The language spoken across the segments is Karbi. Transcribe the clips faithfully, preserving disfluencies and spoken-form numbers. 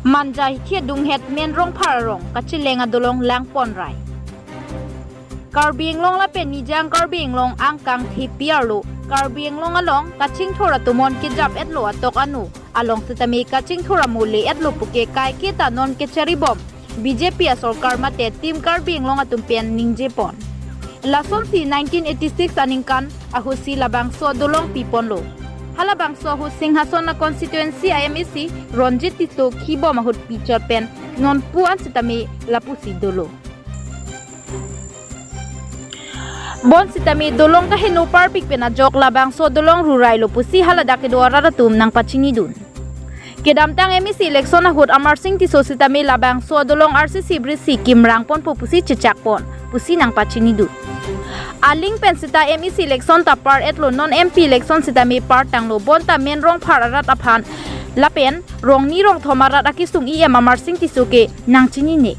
Manja hithi adunghet Menrongphar arong kacheleng adolong langpon rai. Karbi Anglong lapen Nijang Karbi Anglong angkang thepi arlo Karbi Anglong along kachingthur atum on kejap-etlo atok anu along sitame kachingthur amo le-etlo puke kaiketa non kecharibom B J P asorkar mate Team Karbi Anglong atum pen ningjepon. Lasonsi nineteen eighty-six aningkan ahutsi labangso adolong piponlo. Halabangso ahut Singhason a constituency a M A C Ronjit Tisso khibom ahut pichot pen nonpu an sitame lapusi dolo. Bonsitame dolong kaheno parpik pen ajok labangso adolong rurailo pusi haladak kedo arat atum nangpachinidun. Kedamtang M A C election ahut Amarsing Tisso sitame labangso adolong R C C bridge si kimrangponpo pusi chechakpon pusi nangpachinidun. Aling pen sita M A C election ta par-etlo, non M P election sitame partanglo, bonta Menrongphar arat aphan lapen Rongni Rongthom arat akesung E M Amarsing Tisso ke nangchinine.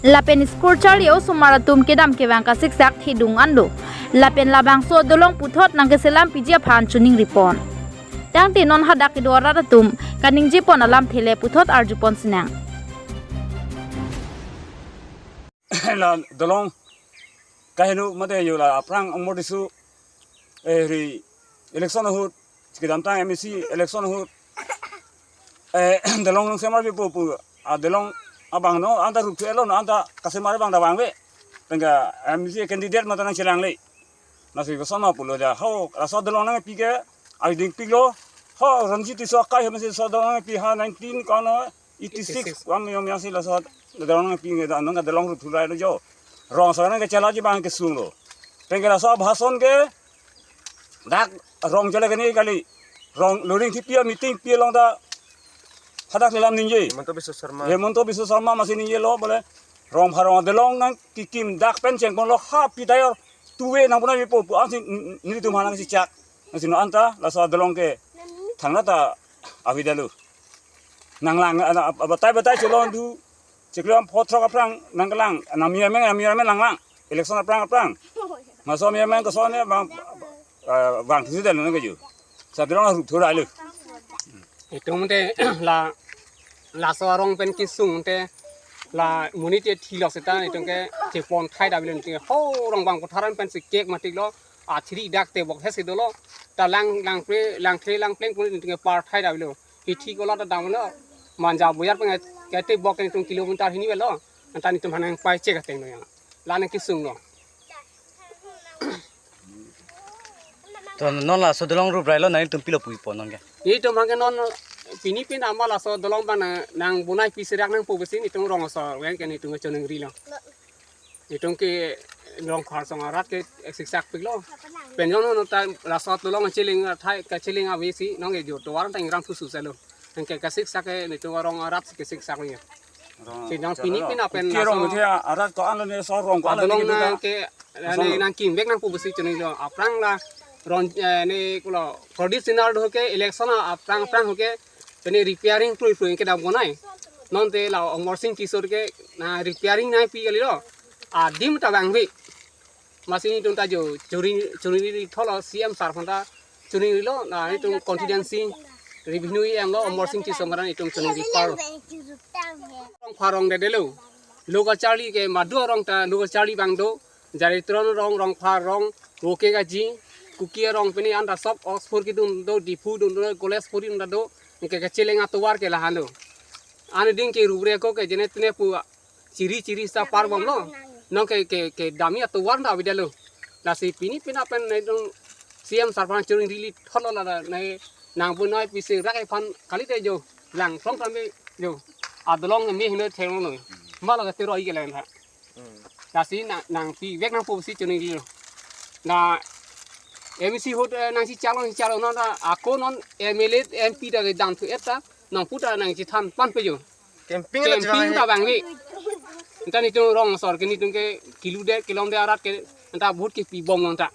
Lapen school charli osomar atum kedam kevang kasiksak thedung anlo. Lapen labangso adolong puthot nangkeselam piji aphan choningripon. Tangte non hadak kedo arat atum kaningjepon alamthe le puthot arjupon sinang. La dolong kaheno mate yo la aphrang Ongmor Tisso, eh, ri election ahut, kedamtang M A C election ahut, eh, dolong nangsemar pipo pu, ah, dolong abang no, anta rup thuelo no, anta kasemar abang ta vangve. Penke M A C candidate mate nangchelangle. Lasi kosonma pulo ja, ho, laso dolong nangpi ke, ariding piklo, ho, Ronjit Tisso akai, M A C laso dolong nangpi ha nineteen kono, eighty-six, eighty-six. Wan yom yasi laso dolong nangpi nge da, nang dolong rup thurailo jo. Rong asor nangkechelaji abang kesunglo. Penke laso abhason ke, dak rong chele kene kali. Rong luring thipi a meeting pi along ta hadak lelam ningje. Himanta Biswa Sarma. Himanta Biswa Sarma masi ningjelo bole Rongphar arong adolong nangkekim dak pen chengponlo ha pi tayor tuwe nangpuna mipo pu ansi n-, n-, nelitum aphan nangsichak. Nangsi no anta laso adolong ke thangnat ta avedetlo. Nanglang, ana, ab-, abatai batai chelon du. Chiklo am phot throk aphrang nangkelang, nami ameng, nami ameng langlang. Election aphrang aphrang. Maso mi ameng kosonne bang, eh, bang thusi dal nang keju. Sa dolong rup thurailo. Itum te la, laso arong pen kesung te la monit te thilok seta itum ke chepon thai davelo te ho rong bang putharan pen si kek matiklo athiri dak te bok hesi dolo ta lang lang pre lang thre lang pleng pun itum ke par thai davelo. Hithi kolo ta damlo Manja Boyar pen ke te bok itum kilometer hini velo. Anta itum hanang pai chek ateng lo ya. La nangkesunglo. To non laso dolong rup railo nangtum pilo puipo non ke. Itum hangke non pini pin ama laso dolong bang nang, nang bunai pisirak nangpo besi itum rong asor wen ke itum choningrilo. Itum ke Rongphar asong arat ke siksak piklo. Pen non non ta laso dolong cheling athai kacheleng avesi nong ke jo tovar ta ingrang pusu selo. Nang ke kasiksak ke itum rong arat ke siksak ya. Si nang pini pin apen laso. Rong ke arat ko alo ne so rong ko alo ne dolong nang ke Ane nangkim vek nangpo besi choninglo aphrang la ron, eh, ne kulo Pradip Sinha do ke election aphrang aphrang ke pene repairing prui prui ke dam konai. Non te la Amarsing Tisso ke na repairing nangpi kalilo. Adim ta vangve. Masi itum ta jo churi churi tholo C M sir aphan ta choningrilo na itum constituency revenue E M lo Amarsing Tisso maran itum choningri paro. Rongphar arong dedelo. Lo kacharli ke madu arong ta lo kacharli bang do. Jaritron arong, Rongphar arong, Roke Kaji, Kuki arong pini anta sop Oxford kedun do, Diphu dun do, college puri dun do, ke kacheleng atovar ke lahan do. Ane ding ke rubre ko ke jene tene pu chiri chiri sa parbomlo. Nong ke, ke, ke dami atovar ta avedetlo. Lasi pini pin apen nang C M sir aphan choningrili tholo la nang nang bunai pisirak aphan kalite jo lang throng tame jo. Adolong me hino thenglo. Malo ke teroi ke lang tha. Lasi nang, nangpi vek nangpo si choningri. Na M C ahut, eh, nangsi chalo, si chalo non ta ako non M L A, M P ta ke dam thu eta nangpu ta nangchethan pan pe jo. Camping la camping chevang ta he. Bang ni. Anta itum rong asor ke itum ke kilu de kilom de arat ke anta vote ke pibom non ta.